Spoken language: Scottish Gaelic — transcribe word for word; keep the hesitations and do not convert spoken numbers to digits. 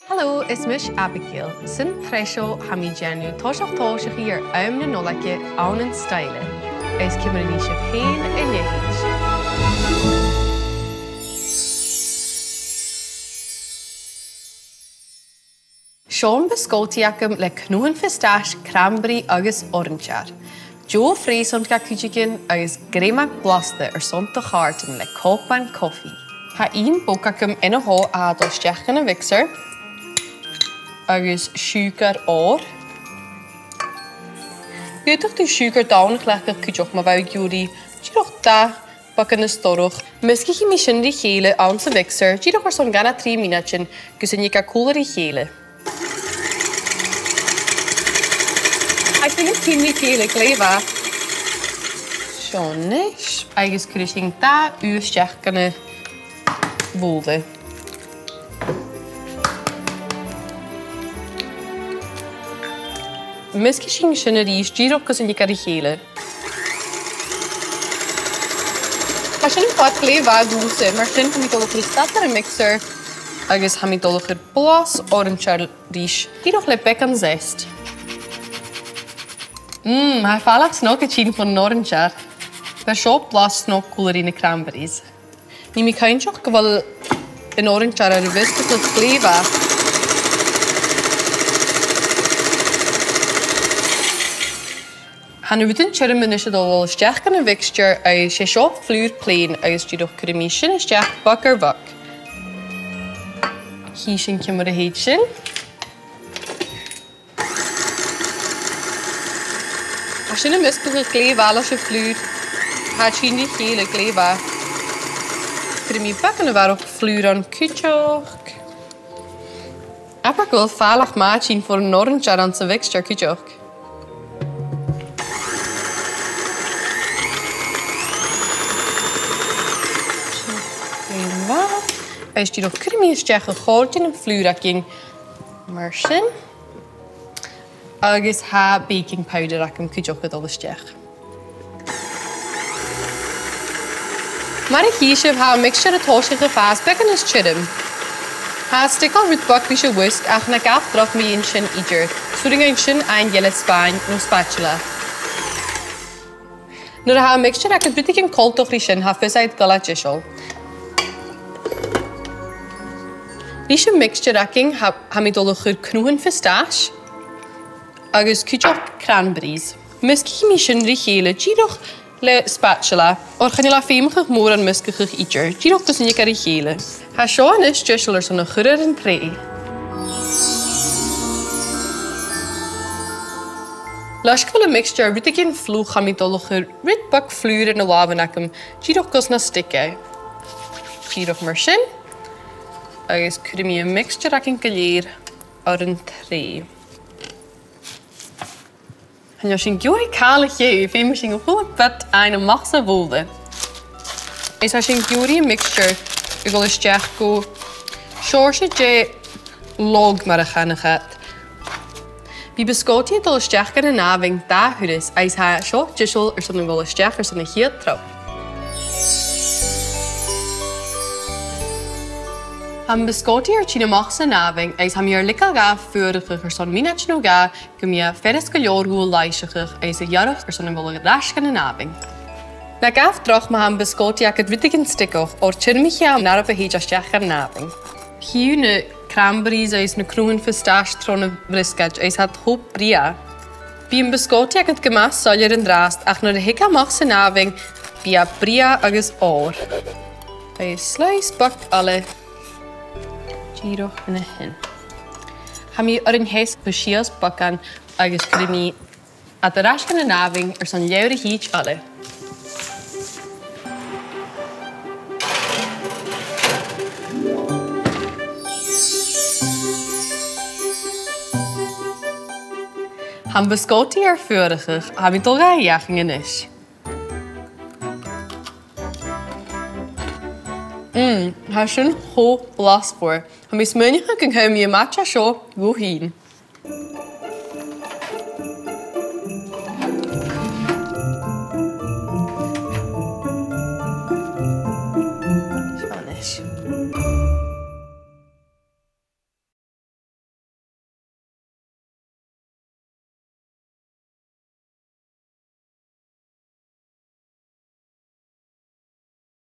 Hello, is mise Abigail. San t-sreath seo, tha mi a' dèanamh toiseach tòiseachaidh air àm na Nollaige ann an Staile. Is ciamar a nì sibh fhèin a leithid? Seo am biscotti agam le cnothan pistache, cranberry agus orainsear. Deagh phreusantar dha cuideigin agus grèim blasta airson do chàirdean le cupan cofaidh. Tha aon bhog agam an-seo a tha a' dol a-steach dhan a' mhixer agus siùcar òir. Dh'fhaodadh tu siùcar donn a chleachdadh cuideachd ma bhiodh tu ag iarraidh dìreach dà bhoca nas dorcha. Measgaichidh mi sin ri chèile anns a' mhixer, dìreach airson dhà no trì mionaidean, gus an tig e còmhla ri chèile. Agus nì mi ri chèile glè mhath. Seo a-nis. Agus cuiridh sinn dà ugh a-steach dhan a' bhobhla. Measgaichidh sinn sin a-rithist, dìreach gus an tig e ri chèile. Tha sin a' fàs glè mhath dhòmhsa, mar sin tha mi a' dol a chur stad air a' mhixer agus tha mi a' dol a chur blas orainsear ris, dìreach le beagan zest. Mm, tha e fàileadh snog a' tighinn bhon orainsear. Bha seo blas snog còmhla ri na cranberries. Nì mi cinnteach gu bheil an orainsear air a mheasgachadh glè mhath. Tha na rudan tioram a-nis a' dol a-steach dhan a' mhixture agus 's e seo flùr plèan agus dìreach cuiridh mi sin a-steach bog air bhog. Chì sinn ciamar a thèid sin. Tha sin a' measgachadh glè mhath leis a' fhlùr. Tha e a' tighinn ri chèile glè mhath. Cuiridh mi beagan a bharrachd flùir ann cuideachd. Abair gu bheil fàileadh math a' tighinn bhon orainsear anns a' mhixture cuideachd. Sin glè mhath. Is dìreach cuiridh mi a-steach a' chàirdean am flùr againn mar sin. Agus tha baking powder agam cuideachd a' dol a-steach. Mar a chì sibh, tha am mixture a' tòiseachadh a' fàs beagan nas tioram. Tha e a' steigeadh rud beag ris a' whisk, ach na gabh dragh mu dheidhinn sin idir. 'S urrainn dhuinn sin fhaighinn gu spàin no spatula. Nuair a tha am mixture agad rudeigin coltach ri sin, tha fios agad gu bheil e deiseil. Ris am mixture againn, tha, tha mi a' dol a chur cnothan pistache agus cuideachd cranberries. Measgaichidh mi sin ri chèile, dìreach le spatula, oir chan eil e feumach mòran measgachadh idir, dìreach gus an tig e ri chèile. Tha seo a-nis deiseil airson a chur air an t-sreath. Leis gu bheil am mixture rudeigin fliuch, tha mi a' dol a chur rud beag flùir air na làmhan agam, dìreach gus nach stick e. Dìreach mar sin. Agus cuiridh mi am mixture againn gu lèir air an t-sreath. Chan eil sinn ag iarraidh càil a chèilidh, feumaidh sinn a h-uile bit fhaighinn a-mach sa bhobhla. Is tha sinn ag iarraidh am mixture a dhol a-steach gu seòrsa de log, mar a chanas iad. Bidh biscotti a' dol a-steach dhan an àmhainn dà thuras, agus tha seo deiseil airson a dhol a-steach airson a' chiad trup. Tha am biscotti air tighinn a-mach san àmhainn, agus tha mi air leigeil dha fuarachadh airson mionaid no dhà, gum bi e furasta gu leòr dhomh a làimhseachadh agus a ghearradh airson a dhol air ais dhan an àmhainn. Na gabh dragh ma tha am biscotti agad rudeigin steigeach, oir tiormaichidh e an àireamh a thèid a-steach dhan an àmhainn. Chì thu na cranberries agus na cnothan pistache tron a' bhriosgaid agus tha iad cho brèagha. Bidh am biscotti agad gu math soilleir an-dràsta, ach nuair a thig e a-mach san àmhainn, bidh e brèagha agus òr. Agus slice beag eile. Dìreach an sin. Tha mi air an teas gu sìos beagan agus cuiridh mi iad air ais dhan an àmhainn airson leabhar a thìde eile. Tha am biscotti air fuarachadh, tha mi a' dol ga fheuchainn a-nis. Mm, tha sin cho blasmhor. Tha mi a' smaoineachadh gun cùm mi am maide seo dhomh fhìn.